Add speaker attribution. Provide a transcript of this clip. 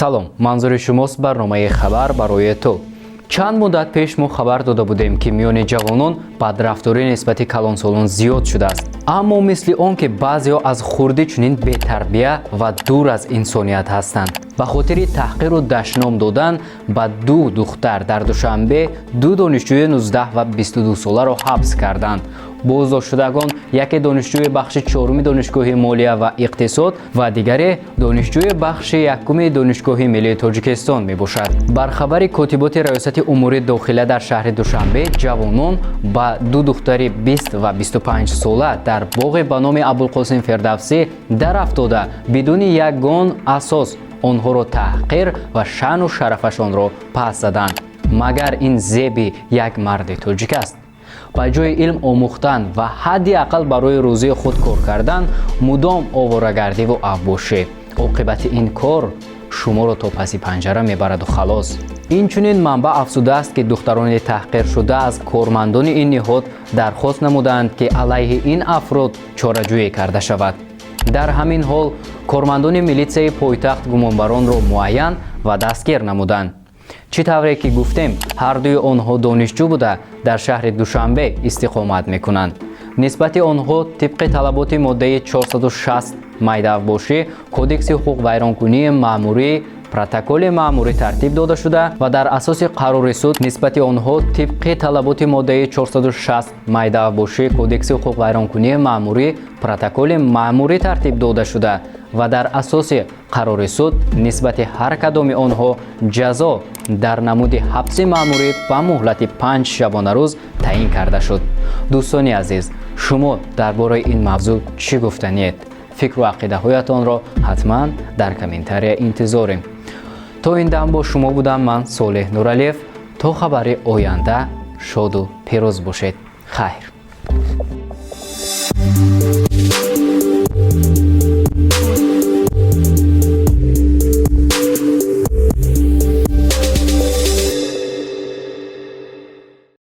Speaker 1: Салом, манзури шумост барномаи «Хабар барои ту». Чанд муддат пеш мо хабар дода будем, ки миёни ҷавонон бадрафторӣ нисбати калонсолон зиёд шудааст. Аммо мисли он ки баъзеҳо аз хурдӣ чунин бетарбия ва дур аз инсоният ҳастанд. Ба хотири таҳқиру дашном додан ба ду духтар дар Душанбе ду донишҷӯи 19 ва 22 соларо ҳабс карданд. Боздоштшудагон яке донишҷӯи бахши чоруми Донишгоҳи молия ва иқтисод ва дигаре донишҷӯи бахши якуми Донишгоҳи миллии Тоҷикистон мебошад. Бар хабари котиботи Раёсати умури дохила дар шаҳри Душанбе, ҷавонон ба ду духтари 20 ва 25 сола дар боғе ба номи Абулқосим Фирдавсӣ дарафтода, бидуни ягон асос онҳоро таҳқир ва шаъну шарафашонро пас заданд. Магар ин зеби як марди тоҷик аст? Ба ҷои илм омӯхтан ва ҳадди ақал барои рӯзии худ кор кардан, мудом оворагардиву авбошӣ. Оқибати ин кор шуморо то паси панҷара мебараду халос. Инчунин манбаъ афзудааст, ки духтарони таҳқиршуда аз кормандони ин ниҳод дархост намуданд, ки алайҳи ин афрод чораҷӯӣ карда шавад. Дар ҳамин ҳол кормандони милитсияи пойтахт гумонбаронро муайян ва дастгир намуданд. Чӣ тавре ки гуфтем, ҳардуи онҳо донишҷӯ буда, дар шаҳри Душанбе истиқомат мекунанд. Нисбати онҳо тибқи талаботи моддаи 460 майда авбошӣ Кодекси ҳуқуқвайронкунии маъмурӣ протоколи маъмурӣ тартиб дода шуда ва дар асоси қарори суд нисбати онҳо тибқи талаботи моддаи 460 майда авбошӣ Кодекси ҳуқуқвайронкунии маъмурӣ протоколи маъмурӣ тартиб дода шуда ва дар асоси қарори суд нисбати ҳар кадоми онҳо ҷазо дар намуди ҳабси маъмурӣ ба муҳлати 5 шабонарӯз таъин карда шуд. Дӯстони азиз, шумо дар бораи ин мавзӯъ чӣ гуфтаниед? Фикру ақидаҳоятонро ҳатман дар комментария интизорем. То ин дам бо шумо будам ман, Солеҳ Нуралиев. То хабари оянда шоду пирӯз бошед. Хайр.